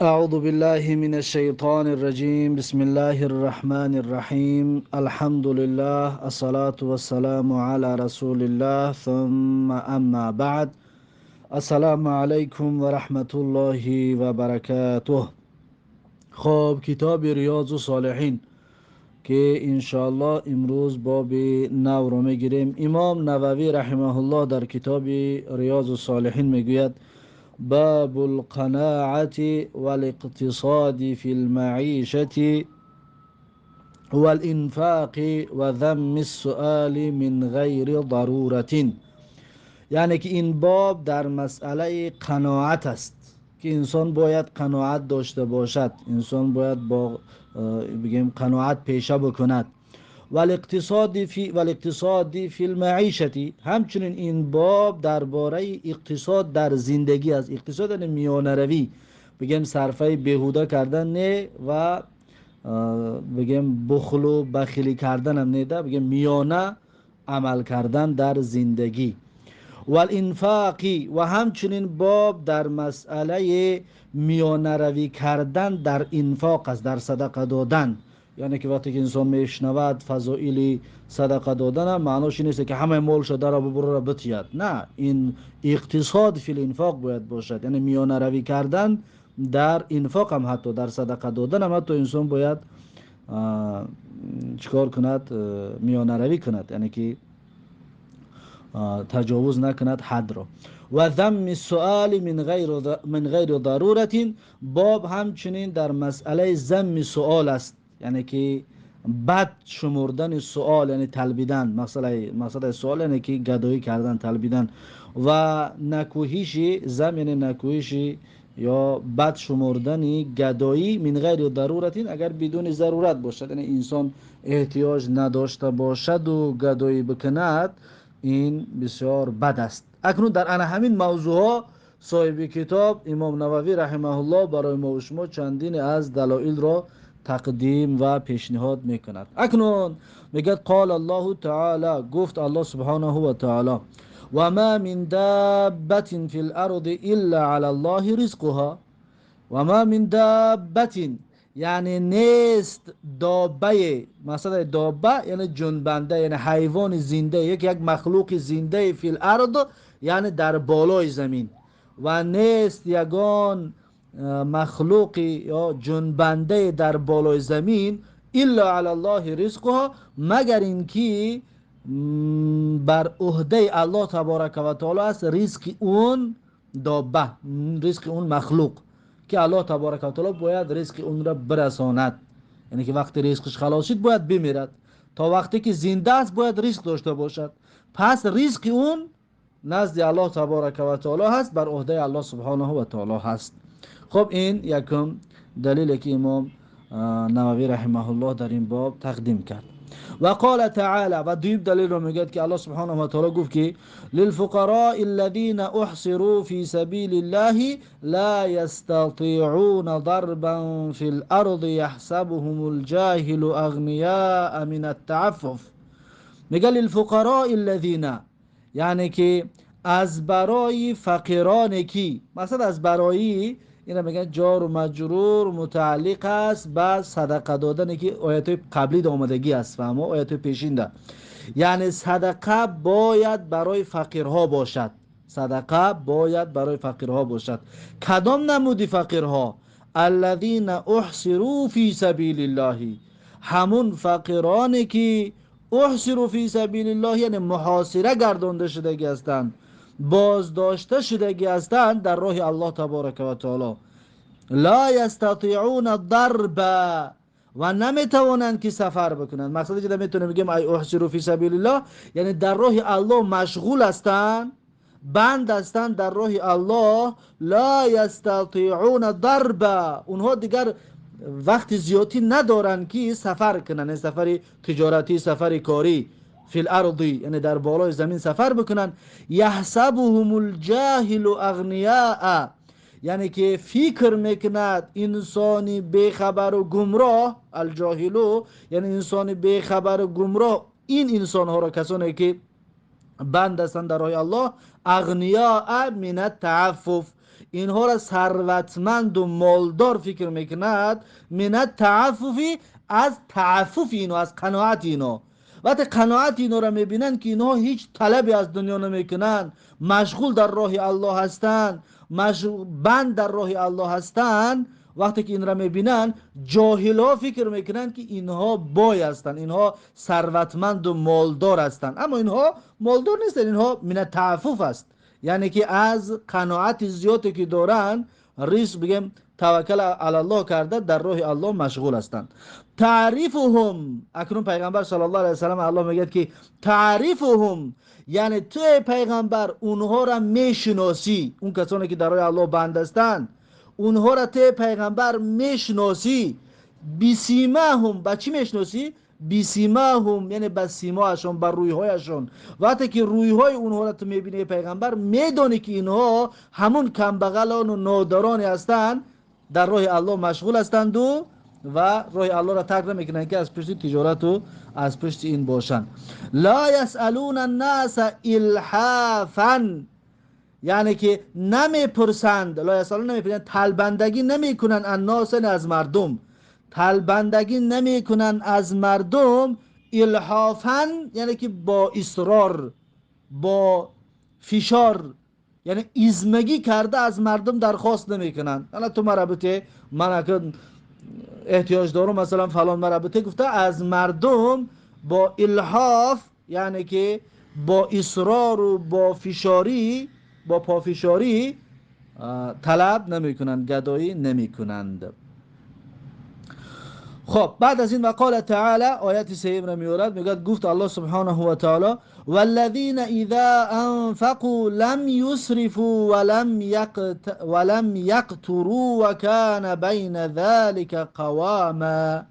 أعوذ بالله من الشيطان الرجيم. بسم الله الرحمن الرحيم. الحمد لله، الصلاة والسلام على رسول الله، ثم أما بعد. السلام علیکم و رحمت الله و برکاته. خب، کتاب ریاض الصالحین که انشاءالله امروز باب نو رو میگیریم. امام نووی رحمه الله در کتاب ریاض الصالحین میگوید: باب القناعة والاقتصاد في المعيشة والإنفاق وذم السؤال من غیر ضرورة. یعنی که این باب در مسئله قناعت است که انسان باید قناعت داشته باشد، انسان باید با بگیم قناعت پیشه بکند. والاقتصاد فی المعیشة، همچنین این باب درباره اقتصاد در زندگی است. اقتصاد یعنی میانه روی، بگیم صرفه بیهوده کردن نه و بگیم بخل و بخیلی کردن هم نه، بگیم میانه عمل کردن در زندگی. والانفاق، و همچنین باب در مسئله میانه روی کردن در انفاق است، در صدقه دادن. یعنی که وقتی که انسان میشنود فضائل صدقه دادن، معناش این نیست که همه مالش در ببره بتید. نه، این اقتصاد فی الانفاق باید باشد، یعنی میانه روی کردن در انفاق هم، حتی در صدقه دادن هم حتی انسان باید چیکار کند؟ میانه روی کند، یعنی که تجاوز نکند حد را. و ذم السؤال من غیر ضرورة، باب همچنین در مسئله ذم سؤال است، یعنی که بد شمردن سؤال، یعنی طلبیدن. مسئله سؤال یعنی که گدایی کردن، طلبیدن و نکوهیشی. ذم یعنی نکوهیشی یا بد شمردن گدایی. من غیر ضرورة، اگر بدون ضرورت باشد، یعنی انسان احتیاج نداشته باشد و گدایی بکند، این بسیار بد است. اکنون در انا همین موضوع ها صاحب کتاب امام نووی رحمه الله برای ما و شما چندین از دلایل را تقدیم و پیشنهاد میکند. اکنون میگه: قال الله تعالی، گفت الله سبحانه و تعالی: و ما من دابة فی الارض الا علی الله رزقها. و ما من دابة، یعنی نیست دابه. مثلا دابه یعنی جنبنده، یعنی حیوان زنده، یک مخلوق زنده. فی الارض یعنی در بالای زمین. و نیست یگان مخلوقی یا جنبنده در بالای زمین، الا علی الله رزقها، مگر اینکه بر عهده الله تبارک و تعالی است رزق اون دابه، رزق اون مخلوق، که الله تبارک و تعالی باید رزق اون را برساند. یعنی که وقتی رزقش خلاص شد باید بمیرد، تا وقتی که زنده است باید رزق داشته باشد. پس رزق اون نزد الله تبارک و تعالی هست، بر عهده الله سبحانه و تعالی هست. خب، این یکم دلیل که امام نووی رحمه الله در این باب تقدیم کرد. و قال تعالی، و دویم دلیل رو میگه که الله سبحانه و تعالی گفت که للفقراء الذين احصروا في سبيل الله لا يستطيعون ضربا في الارض يحسبهم الجاهل اغنياء من التعفف. میگه للفقراء الذين، یعنی که از برای فقیران کی، مثلا از برای اینا میگن جار و مجرور متعلق است به صدقه دادن که آیت قبلی آمدگی است، فهمو آیت پیشین ده. یعنی صدقه باید برای فقیرها باشد، صدقه باید برای فقیرها باشد. کدام نمودی فقیرها؟ الذين احصروا فی سبیل الله، همون فقیرانی که احصروا فی سبیل الله، یعنی محاصره گردانده شدگی هستند، بازداشته شدگی هستند در راه الله تبارک و تعالی. لا یستطیعون ضربا، و نمیتوانند که سفر بکنند. مقصد که میتونه بگیم ای احصروا فی سبیل الله، یعنی در راه الله مشغول هستند، بند هستند در راه الله. لا یستطیعون ضربا، اونها دیگر وقت زیادی ندارند که سفر کنند، یعنی سفر تجارتی، سفر کاری. فی الارض یعنی در بالای زمین سفر بکنن. یحسبهم الجاهل اغنیاء، یعنی که فکر میکند انسانی بیخبر و گمراه. الجاهل یعنی انسان بیخبر و گمراه. این انسان ها را، کسانی که بند هستند در راه الله، اغنیاء من التعفف. اینها را ثروتمند و مالدار فکر میکند، من التعفف، از تعفف اینا، از قناعت اینا. وقتی قناعت اینا را میبینند که اینها هیچ طلبی از دنیا نمیکنند، مشغول در راه الله هستند، بند در راه الله هستند، وقتی که این را میبینند جاهلا فکر میکنند که اینها بای هستند، اینها ثروتمند و مالدار هستند. اما اینها مالدار نیستند، اینها من تعفف است، یعنی که از قناعت زیادی که دارند ریس بگیم توکل علی الله کرده در راه الله مشغول هستند. تعریفهم، اکنون پیغمبر صلی الله علیه و سلم الله میگه که تعریفهم، یعنی تو پیغمبر اونها را میشناسی، اون کسانی که در راه الله بند هستند اونها را تو پیغمبر میشناسی. بیسیماهم، با چی میشناسی؟ بیسیماهم یعنی با سیماشون، با رویهایشون. وقتی که رویهای اونها را تو میبینی پیغمبر، میدانی که اینها همون کمبغلان و نادرانی هستند، در راه الله مشغول هستند و راه الله را ترک نمیکنند که از پشت تجارت و از پشت این باشند. لا یسالون الناس الحافا، یعنی که نمیپرسند، لا یسالون نمیپرسند، تلبندگی نمیکنند، الناس از مردم، تلبندگی نمیکنند از مردم. الحافا یعنی که با اصرار، با فشار، یعنی ایزمگی کرده از مردم درخواست نمیکنند. الان تو مرا بته، من اگه احتیاج دارم مثلا فلان مرا بته، گفته از مردم با الحاف یعنی که با اصرار و با فشاری، با پافشاری طلب نمیکنند، گدایی نمیکنند. خب بعد از این وقال تعالی، آیت سیم را میورد، میگه گفت الله سبحانه و تعالی والذین اذا انفقوا لم یسرفوا ولم یقتروا وکان بین ذلك قواما.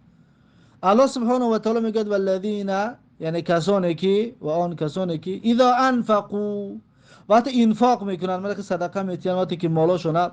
الله سبحانه و تعالی میگه والذین یعنی کسانی که و آن کسانی که اذا انفقوا، وقتی انفاق میکنن، وقتی صدقه میتین، وقتی که مالاشون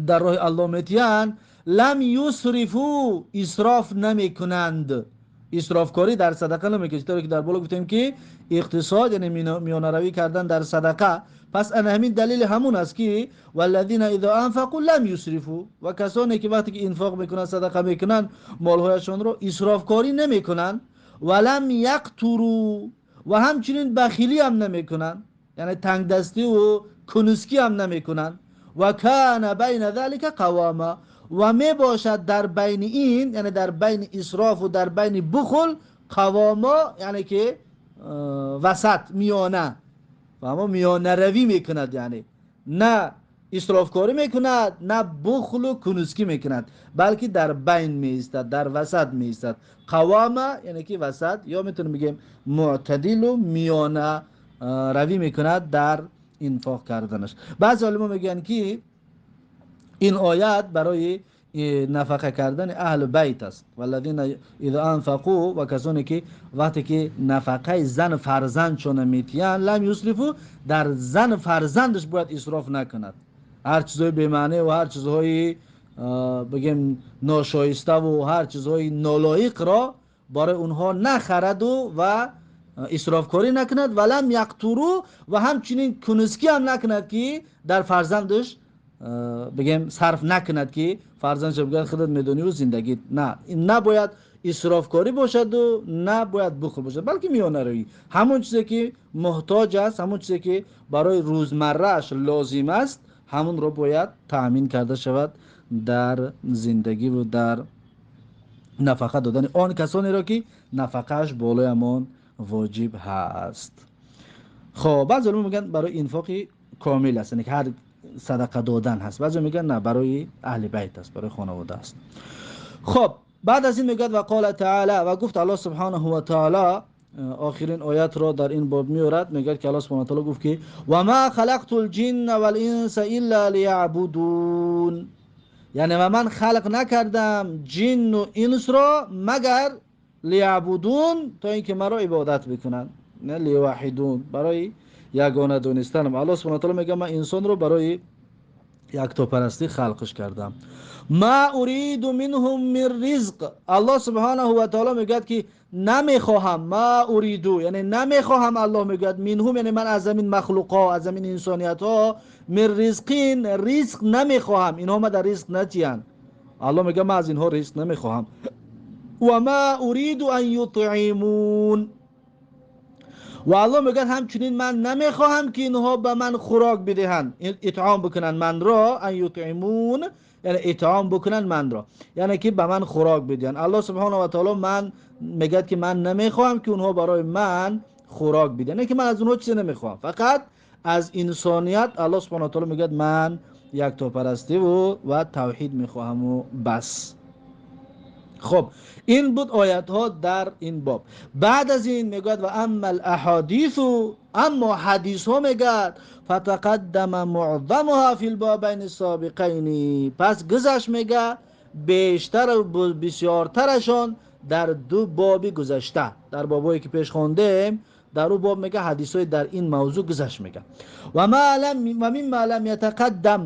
در راه الله میتین، لم یسرفوا، اسراف نمیکنند. اسرافکاری در صدقه نمیکنند، طوری که در بالا گفتیم که اقتصاد یعنی میانه روی کردن در صدقه. پس ان همین دلیل همون است که والذین اذا انفقوا لم یسرفوا، و کسانی که وقتی که انفاق میکنن، صدقه میکنن، مالهایشان رو اسرافکاری نمیکنن، ولم یقتروا، و همچنین بخیلی هم نمیکنن، یعنی تنگ دستی و کنسکی هم نمیکنن. و کان بین ذلک قواما، و می باشد در بین این، یعنی در بین اسراف و در بین بخل، قواما یعنی که وسط، میانه، و اما میانه روی میکند، یعنی نه اسرافکاری میکند نه بخل و کنسکی میکند، بلکه در بین میایستد، در وسط میایستد. قواما یعنی که وسط، یا میتونیم بگیم معتدل و میانه روی میکند در انفاق کردنش. بعضی علما میگن که این آیت برای نفقه کردن اهل بیت است. والذین اذا انفقوا، و کسانی که وقتی که نفقه زن فرزندشون میتیان، لم یسرفوا، در زن فرزندش باید اسراف نکند. هر چیزهای بی‌معنی و هر چیزهای بگیم ناشایسته و هر چیزهای نالایق را برای اونها نخرد و اسرافکاری نکند. ولم یقتروا، و همچنین کنسکی هم نکند که در فرزندش بگیم صرف نکند که فرزندش بگن خودت میدونی و زندگی. نه، این نباید اسرافکاری باشد و نه باید بخل باشد، بلکه میانه روی، همون چیزی که محتاج است، همون چیزی که برای روزمره‌اش لازم است، همون رو باید تأمین کرده شود در زندگی و در نفقه دادن آن کسانی را که نفقهش بالای واجب هست. خب بعضی علما میگن برای انفاق کامل است، یعنی که هر صدقه دادن هست. بعضی میگن نه، برای اهل بیت است، برای خانواده است. خب بعد از این میگه و قال تعالی، و گفت الله سبحانه و تعالی، آخرین آیت را در این باب میورد، میگه که الله سبحانه و تعالی گفت که و ما خلقت الجن والانس الا لیعبدون، یعنی و من خلق نکردم جن و انس را مگر لیعبدون، تا اینکه مرا عبادت بکنن، نه لیوحدون، برای یگانه دونستنم. الله سبحانه و تعالی میگه من انسان رو برای Яктопарастӣ халқш кардам. Ма уриду минҳум мин ризқ. Аллоҳ субҳанаҳу ва таоло мегӯяд, ки намехоҳам, ма уриду, яъне намехоҳам. Аллоҳ мегӯяд, минҳум, яъне ман аз замин махлуқҳо, аз замин инсониятҳо, мин ризқин, ризқ намехоҳам. Инҳо ма дар ризқ натиянд. Аллоҳ мегӯяд, ман аз инҳо ризқ намехоҳам. Ва ма уриду ан ютъимун. Ва Аллоҳ мегӯяд, ҳамчунин ман намехоҳам, ки инҳо ба ман хӯрок бидиҳанд, итъом бикунанд манро. Ан ютъимун, яъне итъом бикунанд манро, яъне ки ба ман хӯрок бидиҳанд. Аллоҳ субҳонаҳу ва таоло ман мегӯяд, ки ман намехоҳам, ки онҳо барои ман хӯрок бидиҳанд, яъне ки ман аз онҳо чизе намехоҳам, фақат аз инсоният. Аллоҳ субҳонаҳу ва таоло мегӯяд, ман яктопарастиву ва тавҳид мехоҳаму бас. Хуб, ин буд оятҳо дар ин боб. Баъд аз ин мегӯяд: ва амма алаҳодису, аммо ҳадисҳо, мегӯяд, фатақаддама муъзамуҳа фи лбобайни собиқайни. Пас гузашт, мега, бештар, бисёртарашон дар ду боби гузашта, дар бобое ки пеш хондем, дар ӯ боб, мега, ҳадисҳои дар ин мавзӯъ гузашт. Мега: ва мимма лам ятақаддам,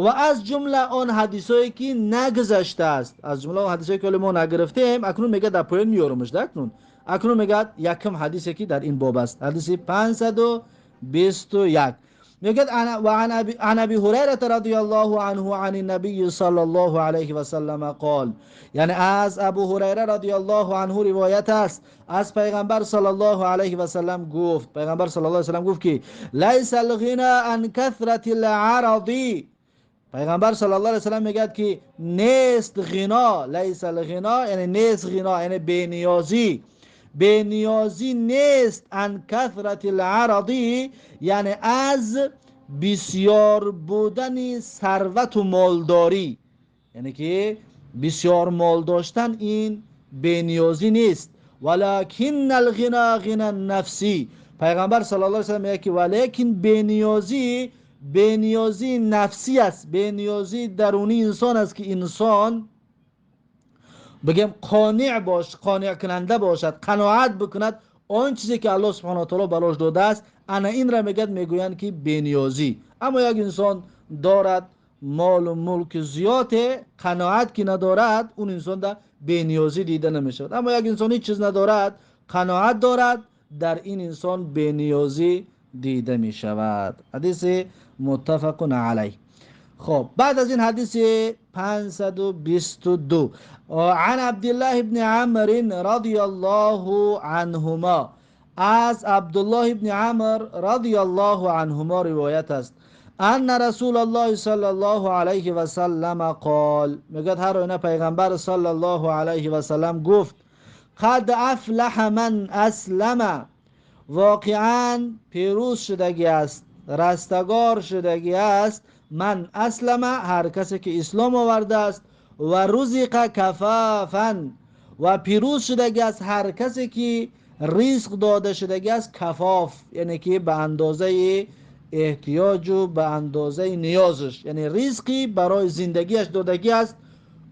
ва аз ҷумла он ҳадисҳое ки нагузаштааст, аз ҷумла он ҳадисҳое ки ҳоло мо нагирифтем, акнун, мега, дар поён меёрумаш. Да акнун мегӯяд, якум ҳадисе ки дар ин боб аст, ҳадиси 521, мегӯяд: عن ابي هريره رضي الله عنه عن النبي صلى الله عليه وسلم قال، یعنی از ابو هریره رضی الله عنه روایت است، از پیغمبر صلی الله علیه و سلم گفت، پیغمبر صلی الله علیه و سلم گفت که لیس الغنى عن كثرة العرض. پیغمبر صلی الله علیه و سلم میگه که نیست غنا، لیس الغنا، یعنی نیست غنا، یعنی بینیازی، بینیازی نیست، عن كثرة العرض، یعنی از بسیار بودن ثروت و مالداری، یعنی که بسیار مال داشتن این بینیازی نیست. ولکن الغنا غنا النفس. پیغمبر صلی الله علیه وسلم میگه که ولیکن بینیازی، بینیازی نفسی است، بینیازی درونی انسان است که انسان بگم قانع باش، قانع کننده باشد، قناعت بکند آن چیزی که الله سبحانه و تعالی براش داده است. انا این را میگد، میگویند که بینیازی. اما یک انسان دارد مال و ملک زیاد، قناعت که ندارد، اون انسان در بینیازی دیده نمیشود. اما یک انسان هیچ چیز ندارد، قناعت دارد، در این انسان بینیازی دیده می شود. حدیث متفق علیه. خب، بعد از این حدیث 522: عن عبد الله ابن عمرو رضی الله عنهما، از عبدالله ابن عمر رضی الله عنهما روایت است، ان رسول الله صلی الله علیه و سلم قال، میگه هر آینه پیغمبر صلی الله علیه و سلم گفت: قد افلح من اسلم، واقعا پیروز شدگی است، رستگار شدگی است، من اسلم، هر کسی که اسلام آورده است، و رزق کفافا، و پیروز شدگی است هر کسی که رزق داده شدگی است، کفاف، یعنی که به اندازه احتیاج و به اندازه نیازش، یعنی رزقی برای زندگیش دادگی است،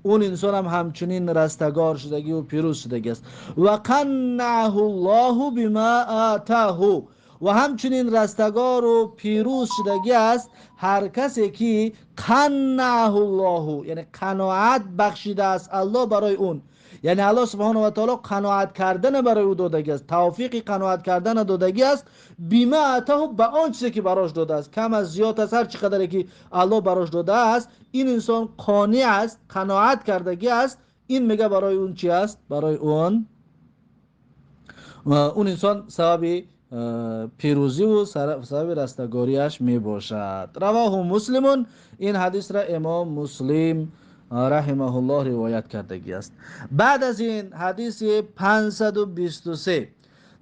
اون انسان هم همچنین رستگار شدگی و پیروز شدگی است. و قنعه الله بما آتاه، و همچنین رستگار و پیروز شدگی است هر کسی که قنعه الله، یعنی قناعت بخشیده است الله برای اون، یعنی الله سبحانه و تعالی قناعت کردن برای او دادگی است، توفیق قناعت کردن دادگی است، بما آتاه، به آن چیزی که براش داده است، کم از زیاد است، هر چقدر که الله براش داده است، این انسان قانع است، قناعت کردگی است. این میگه برای اون چی است؟ برای اون انسان سبب پیروزی و سبب رستگاریش می باشد. رواه مسلم. این حدیث را امام مسلم رحمه الله روایت کردگی است. بعد از این حدیث 523.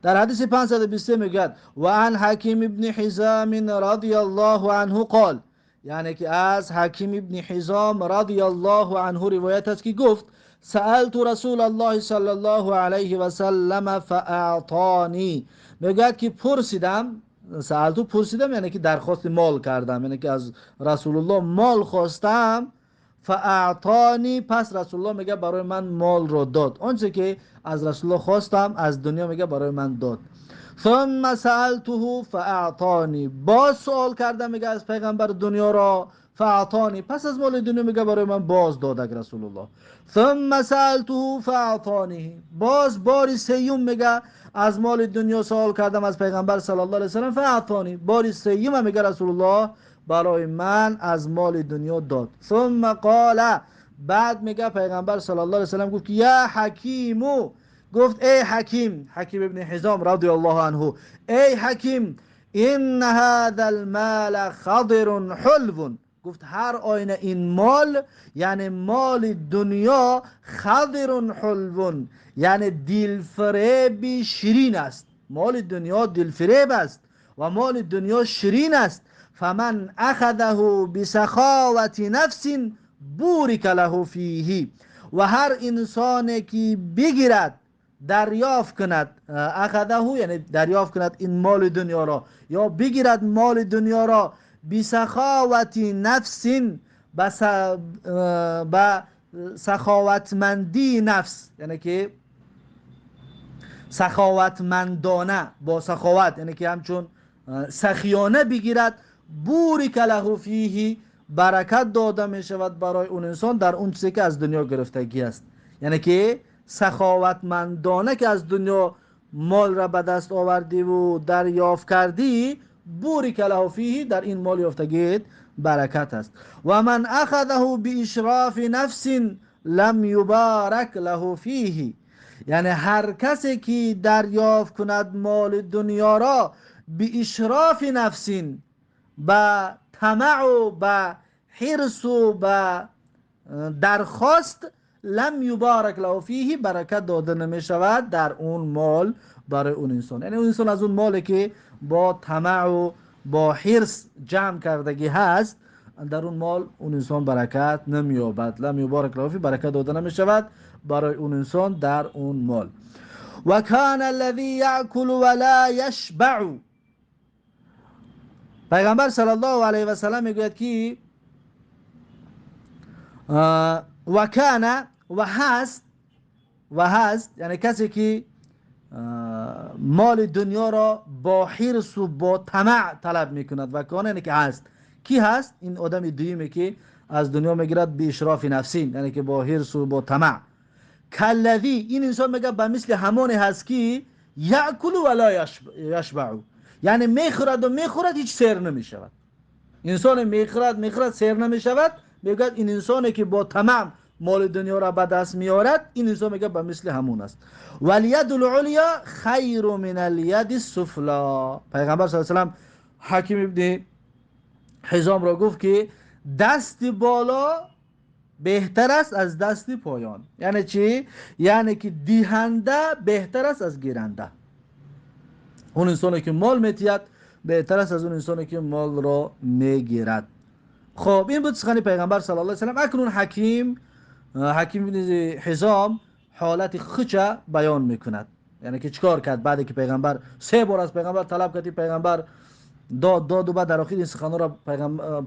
در حدیث 523 میگوید: و عن حکیم ابن حزام رضی الله عنه قال، یعنی که از حکیم ابن حزام رضی الله عنه روایت است که گفت: سألت رسول الله صلی الله علیه و سلم فاعطانی. میگوید که پرسیدم، سألت پرسیدم، یعنی که درخواست مال کردم، یعنی که از رسول الله مال خواستم، فاعطانی، پس رسول الله میگه برای من مال رو داد. آنچه که از رسول الله خواستم از دنیا، میگه برای من داد. ثم سألته فاعطانی، باز سوال کردم، میگه از پیغمبر دنیا را، فاعطانی. پس از مال دنیا میگه برای من باز دادک رسول الله. ثم سألته فاعطانی. باز باری سیوم میگه از مال دنیا سوال کردم از پیغمبر صلی الله علیه و سلم، فاعطانی. باری سیوم میگه رسول الله برای من از مال دنیا داد. ثم قال، بعد میگه پیغمبر صلی الله علیه و سلم گفت که یا حکیمو، گفت ای حکیم، حکیم ابن حزام رضی الله عنه، ای حکیم، ان هذا المال خضر حلو. گفت هر آینه این مال، یعنی مال دنیا، خضر حلو، یعنی دلفریب شیرین است. مال دنیا دلفریب است و مال دنیا شیرین است. فمن اخذه بسخاوت نفس بورک له فیه. و هر انسانی که بگیرد، دریافت کند، اخذه یعنی دریافت کند این مال دنیا را، یا بگیرد مال دنیا را، بسخاوت نفس، به سخاوتمندی نفس، یعنی که سخاوتمندانه، با سخاوت، یعنی که همچون سخیانه بگیرد، بورک له فیه، برکت داده می شود برای اون انسان در اون چیزی که از دنیا گرفتگی است. یعنی که سخاوتمندانه که از دنیا مال را به دست آوردی و دریافت کردی، بورک له فیه، در این مال یافتگیت برکت است. و من اخذه باشراف نفس لم یبارک له فیه. یعنی هر کسی که دریافت کند مال دنیا را باشراف نفس، به طمع و به حرص و به درخواست، لم یبارک له فیه، برکت داده نمی شود در اون مال برای اون انسان. یعنی اون انسان از اون مالی که با طمع و با حرص جمع کردگی هست، در اون مال اون انسان برکت نمییابد. لم یبارک له فیه، برکت داده نمی شود برای اون انسان در اون مال. و کان الذی یأکل ولا یشبع. پیغمبر صلی الله علیه و سلم میگوید که و کان و هست، و هست یعنی کسی که مال دنیا را با حرص و با طمع طلب میکند. و کان یعنی که هست. کی هست؟ این آدم دویمه که از دنیا میگیرد به اشراف نفسین، یعنی که با حرص و با طمع. کالذی، این انسان میگه به مثل همانی هست که یأکل ولا یشبع، یعنی میخورد و میخورد هیچ سیر نمیشود. انسان میخورد میخورد سیر نمیشود. میگه این انسانی که با طمع مال دنیا را به دست میارد، این انسان میگه به مثل همون است. والید العلیا خیر من الید السفلی. پیغمبر صلی الله علیه و سلم حکیم ابن حزام را گفت که دست بالا بهتر است از دست پایان. یعنی چی؟ یعنی که دهنده بهتر است از گیرنده. اون انسانی که مال میتید بهتر است از اون انسانی که مال را میگیرد. خب این بود سخن پیغمبر صلی الله علیه و سلم. اکنون حکیم ابن حزام حالت خودش بیان میکند، یعنی که چیکار کرد بعد که پیغمبر سه بار از پیغمبر طلب کرد، پیغمبر داد داد و بعد در آخر این سخن را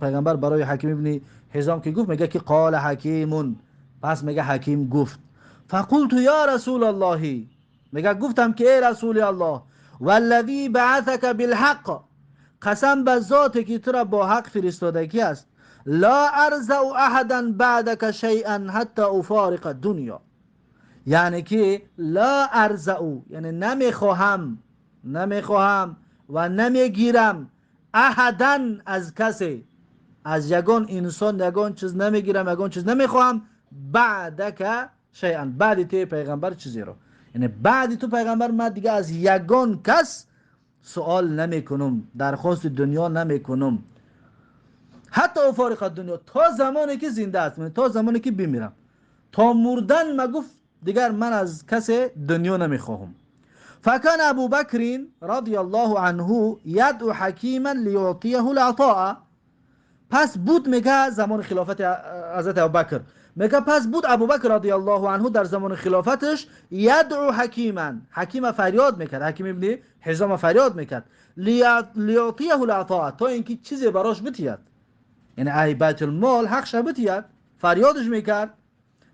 پیغمبر برای حکیم ابن حزام که گفت، میگه که قال حکیم، پس میگه حکیم گفت، فقلت یا رسول الله، میگه گفتم که ای رسول الله، والذی بعثک بالحق، قسم به ذاتی که تو را با حق فرستادگی است، لا ارزع احدا بعدک شیئا حتی افارق الدنیا. یعنی که لا ارزع یعنی نمیخواهم، نمیخواهم و نمیگیرم، احدا از کسی، از یگان انسان یگان چیز نمیگیرم، یگان چیز نمیخواهم، بعدک شیئا، بعد تو پیغمبر چیزی رو، یعنی بعد تو پیغمبر من دیگه از یگان کس سوال نمیکنم، درخواست دنیا نمیکنم، حتی افارق دنیا، تا زمانی که زنده هستم، تا زمانی که بمیرم، تا مردن ما گفت دیگر من از کس دنیا نمیخواهم. فكان ابو بکر رضی الله عنه یدعو حکیما لیعطیه العطاء. پس بود میگه زمان خلافت حضرت ابوبکر، میگه پس بود ابوبکر رضی الله عنه در زمان خلافتش یدعو حکیما، حکیم فریاد میکرد، حکیم ابن حزام فریاد میکرد، لیعطیه العطاء، تا اینکه چیزی براش بتید، یعنی ای بیت المال حقش بتید، فریادش میکرد.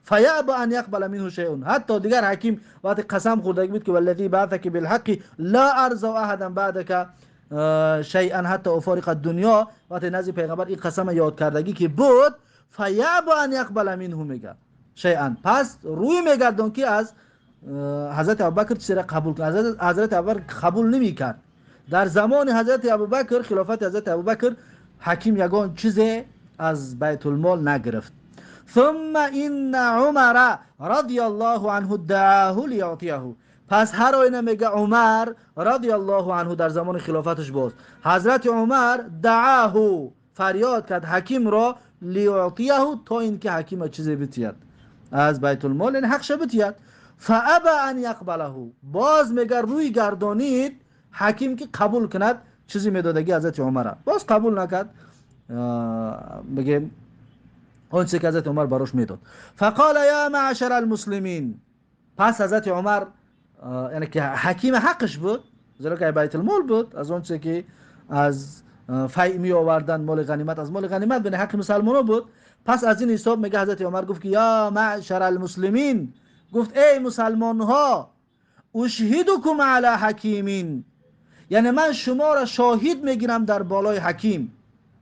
فیأبى ان یقبل منه شیء، حتی دیگر حکیم وقتی قسم خوردگی بود که والذی بعثک بالحق لا ارزع احدا بعدک شیئا حتی افارق الدنیا، وقتی نزد پیغمبر این قسم یاد کردگی که بود، فیأبی ان یقبل منه میگه شیئا، پس روی میگردون که از حضرت ابوبکر چیزی را قبول کنه. حضرت ابوبکر قبول نمیکرد. در زمان حضرت ابوبکر، خلافت حضرت ابوبکر، حکیم یگان چیزی از بیت المال نگرفت. ثم ان عمر رضی الله عنه دعاه لیعطیه، پس هر آینه میگه عمر رضی الله عنه در زمان خلافتش باز حضرت عمر دعاه فریاد کرد حکیم را لیعطیه، تا اینکه حکیم چیزی بتید از بیت المال، یعنی حقش بتید. فابى ان یقبله، باز میگه روی گردانید حکیم که قبول کند چیزی میدادگی حضرت عمر، باز قبول نکرد، میگه اون چیزی که حضرت عمر براش میداد. فقال یا معشر المسلمین، پس حضرت عمر یعنی که حکیم حقش بود، زیرا که بیت المال بود، از اون چیزی که از فیع می آوردن مال غنیمت، از مال غنیمت بین حق مسلمان‌ها بود. پس از این حساب میگه حضرت عمر گفت که یا معشر المسلمین، گفت ای مسلمان ها، اشهدکم علی حکیمین، یعنی من شما را شاهد میگیرم در بالای حکیم،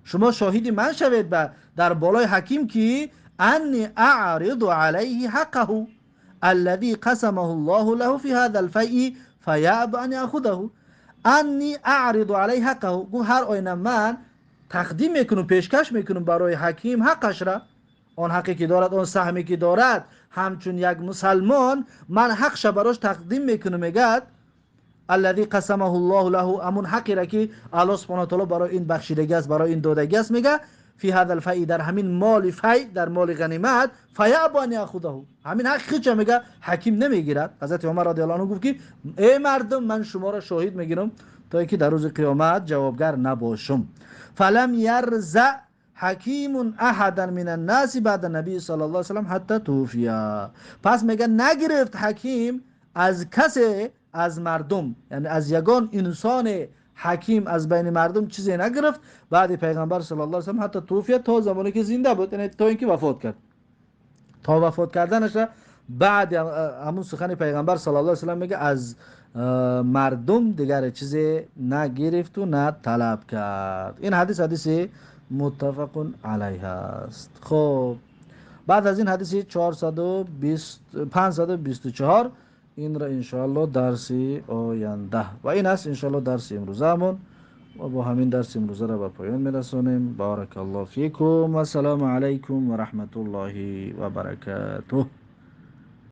شما شاهد من شوید در بالای حکیم که انی اعرض علیه حقه الذي قسمه الله له في هذا الفیء فیأبی ان یأخذه. انی اعرض علیه حقه، گفت هر آینه من تقدیم میکنم، پیشکش میکنم برای حکیم حقش را، آن حقی که دارد، آن سهمی که دارد، همچون یک مسلمان من حقش براش تقدیم میکنم. میگد الذي قسمه الله له، امون حقی را که الله سبحانه و تعالی برای این بخشیدگی است، برای این دادگی است، میگه فی هذا الفیء، در همین مال فیء، در مال غنیمت، فیأبی ان یأخذه، همین حق خودش میگه حکیم نمیگیرد. حضرت عمر رضی الله عنه گفت که ای مردم، من شما را شاهد میگیرم تا اینکه در روز قیامت جوابگر نباشم. فلم یرزع حکیم احدا من الناس بعد النبی صلی الله علیه و سلم حتی توفی. پس میگه نگرفت حکیم از کسی از مردم، یعنی از یگان انسان حکیم از بین مردم چیزی نگرفت بعد پیغمبر صلی الله علیه و سلم حتی توفی، تا زمانی که زنده بود، یعنی تا اینکه وفات کرد، تا وفات کردنش بعد همون سخن پیغمبر صلی الله علیه و سلم میگه از مردم دیگر چیزی نگرفت و نه طلب کرد. این حدیث حدیث متفق علیه است. خب بعد از این حدیث 524 این را انشاءالله درس آینده و این است انشاءالله درس امروزمون و با همین درس امروزه را به پایان میرسانیم. بارک الله فیکم و السلام علیکم و رحمت الله و برکاته.